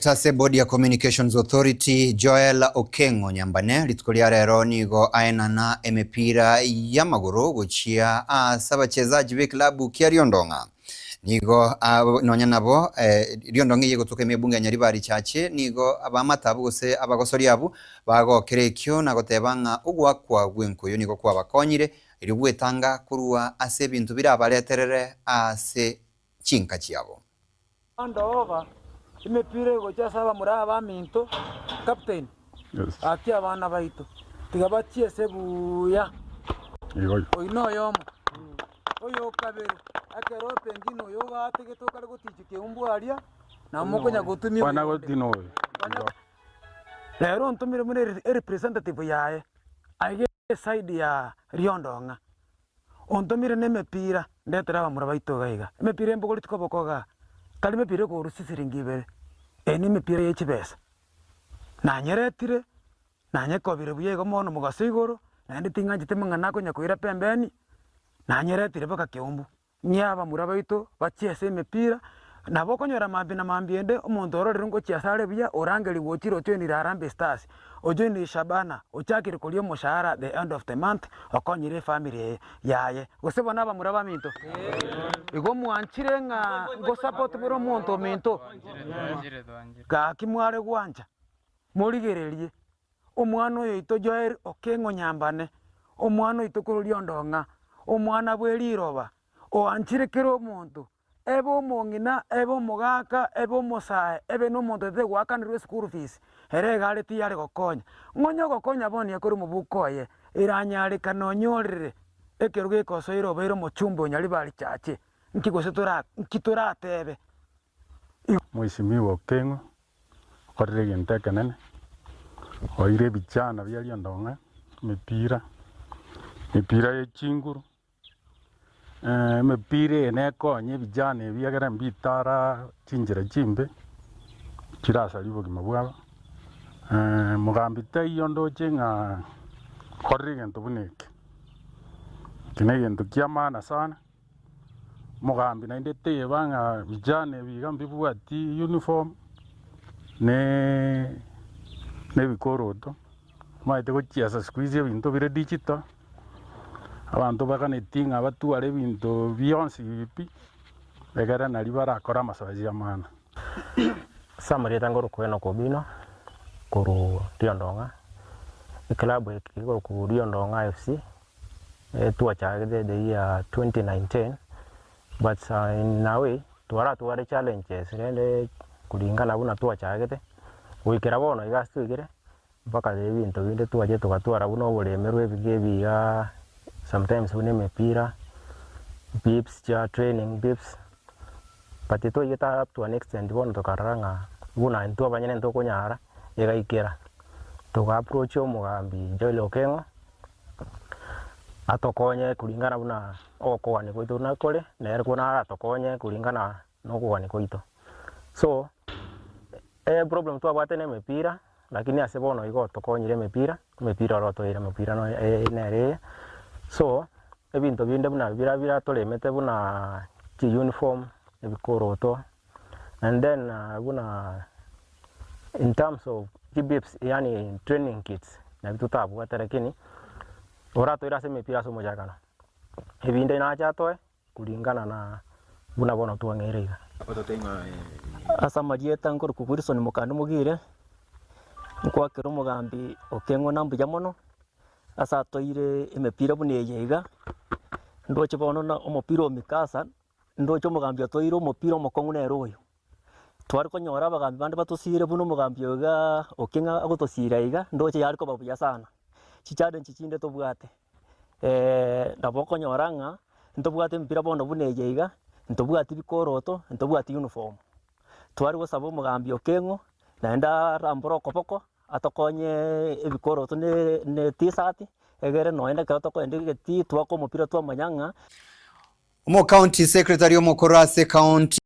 Director ase Board ya Communications Authority Joel Okeng'o Nyambane rituko ria rero nigo aenana emepira y'amagoro gochia ase abachezaji b'eklabu kia Riondong'a. Nigo nonya nabo Riondong'a eye egotoka ime ebunge ya Nyaribari Chache nigo abamate abwo gose abagosori abwo bagokera ekio na goteba ng'a ogoakwa gw'enkoyo nigo kwabakonyire erio gwetanga korwa ase ebinto birabareterere ase chinka chiabo. Hand over emepira egochia ase abamura abaminto, captain, gaki abana baito tiga bachiese buya. Oyio noyomo. Oyokabere, ekero pengine oyo ogategete okare gotichia keumbu aria, nabo mokonya gotumia oyonde. Rero ontomire buna erepresentative yaye aiga eside ya Riondong'a. Ontomire nemepira, ndetere abamura baito iga iga. Emepira embogori tikoboko igaa, tari mepira ekorusia chisiringi ibere, eye nemepira ye chibesa. Nanyeretire, nanyekobire buya igo mono mogaso igoro, naende ting'ancheti mang'ana akonya koira pembeni, nanyeretire mpaka keumbu. Ng'ee abamura baito bachiese emepira, nabo okonyora mambia na mambia ende omonto ororire ngochiesa are buya orangerigwe ochire ojoinire Harambee Stars, ojoinire Shabana, ochakire koria omoshahara at the end of the month okonyire efamiri eye yaye. Gose bono abamura baminto? Igo mwanchire ng'a ngosupport bore omonto ominto? Gaki mware gwancha, morigererie Omwana oyoito Joel Okeng'o Nyambane, omwana oito korwa Riondong'a, omwana bwe riroba, oanchire kera omonto, ebe omong'ina, ebe omogaka, ebe omosae, ebe nomonto otete goakanerwa eschool fees, ere iga are tiyare gokonya. Ng'onye ogokonya bono ekore omobuko oye, eranyarekane onyorere ekerogo gekosoire obeire omochumbe o Nyaribari Chache, nki gose tora nki toratebe? Mweshimiwa Okeng'o okorire egento ekenene, oire ebichana bia riondong'a, emepira, emepira ye chinguru, emepira eye nekonye ebichana ebi egere mbitara chinchera chimbe, chirasarie obogima bwabo. Mogambi taiyo ndoche ng'a okorire egento buna eke, eke na egento kia maana sana. Omogambi naende teba ng'a vijana ebi iga mbibwati uniform ne ebikoroto, omanyete gochiesa siku hizi ebinto bire digital, abanto baganeti ng'a batware ebinto bionsi pi, egere naria barakore amasoesi amana. Ase amarieta ngorokwa Enock Obino, korwa Riondong'a, eclub eke ekorokwa Riondong'a FC. Twachagete the year 2019 but in a way twaratware challenges rende kuringana buna twachagete goikera bono iga ase toigere mpaka ebinto binde twachire togatwara buna oboremerwa ebiga ebi igaa sometimes buna emepira, bibs chia training bibs but twaigete up to an extent bono tokarora ng'a buna intwe abanyene ntokonyara egaikera toga approach omogambi Joel Okeng'o. Atokonye kuringana buna ogokogania gwaito buna kore, nere bono aratokonye kuringana na okogania gwaito. So, eproblem twabwate na emepira, lakini ase bono igo otokonyire emepira, emepira oro otoire emepira noyo nere eye. So, ebinto binde buna biria biratoremete buna chiuniform, ebikoroto, and then buna In terms of chibips yaani training kits nabio totabwate lakini oratoire ase emepira ase omochakano ebinde nache atoe kuringana na buna bono twang'eire iga. Ase amarieta nkorokwa Wilson Mokande Mogire, nkwakera omogambi Okeng'o na mbuya mono ase atoire emepira buna eye iga, ndoche bono na omopira o Mikasa. Ndoche omogambi otoire omopira omokong'u nere oyo. Tware konyora abagambi bande batosiire buna omogambi oyo igaa Okeng'a agotosiira iga, ndoche yare koba buya sana. Chichallenge chinde tobwate, nabo okonyora ng'a ntobwate emipira bono buna eye iga, ntobwati bikoroto, ntobwati uniform. Tware gosaba omogambi Okeng'o naende arambore okoboko. Atokonye ebikoroto ne ne t-shirt, egere nonya ekero tokoenda egetii twaka omopira twamanya ng'a. Omocounty Secretary omokoro ase County.